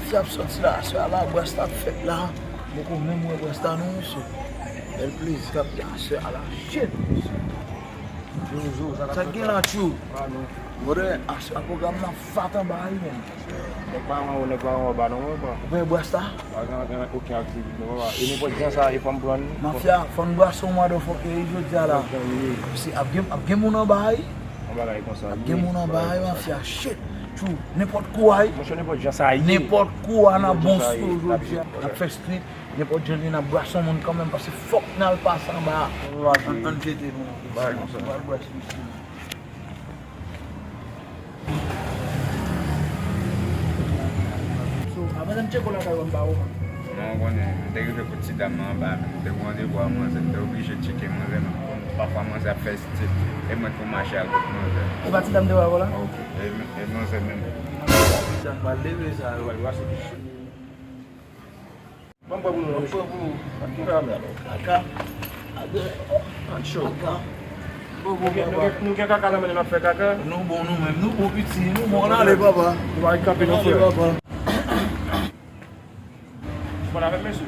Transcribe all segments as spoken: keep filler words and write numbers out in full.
Sa ap sòti la, aswè a la, bwès la ap fèt la. Poko menm wè bwès la non, mesye. Bèl plezi k ap gen aswè a la. Shit! Sa k gen la, tchou? Brother, aswè a pwogram nan fat anba wi, menm. Nèg pa anwo, nèg pa anba non, papa. Ou pa wè bwès la? Pa gen, gen okenn aktivite non, papa. E nenpòt jan sa, e fò m pran. Mafya, fò n brase yon motherfucker jodi a la. Nenpòt jan li ye. Se ap gen, ap gen moun anba wi. Yon bagay konsa. Ap gen moun anba wi, mafya, shit. Tchou, nenpòt kou a wi. Monchè, nenpòt jan sa ye. Nenpòt kou a, n ap bon sou jodi a. N ap fè street, nenpòt jan li, n ap brase yon moun kanmenm, paske fòk n al pase anba a. Ann, ann jete nou. Bagay konsa. N al brase yon moun. So, avan m tcheke w lakay ou, m ba ou, man. Non, ou konnen, m te rive kot ti dam nan anba, men m te gen randevou ak manzè, m te oblije tcheke manzè, men m konn pafwa manzè ap fè stil, e mwen k pou mache al kot manzè. E pa ti dam te wè avè w la? Ok, e, e manzè menm. Ti dam pral leve sa yo. Pral brase. Ban m pran pou nou, non, mesye. Ban m pran pou nou. Kaka. Kaka. Atchou. Kaka. Bon, bon, nou gen, nou gen, nou gen kaka nan men nou, n ap fè kaka. Nou bon, nou menm, nou bon piti, nou bon, ann ale, papa. Nou pa kanpe, non, frè. Ann ale, papa. Ou konn avè m, mesye?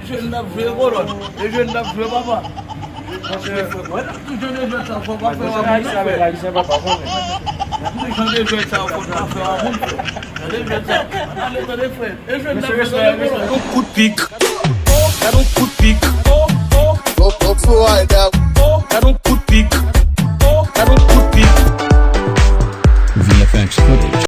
Jèn n ap jwe, kolòn. E jèn n ap jwe, papa. Monchè, wè, tout jan de jwèt sa, fò pa fè w a moun, frè. Tout jan de jwèt sa, fò pa fè w a moun, frè. Tande jwèt sa. Ann ale, tande, frè. E jwèt n ap jwe, tande, kolòn. Yon kout pik. Gad yon kout pik. Gad yon kout pik. Gad yon kout pik. V F X Clip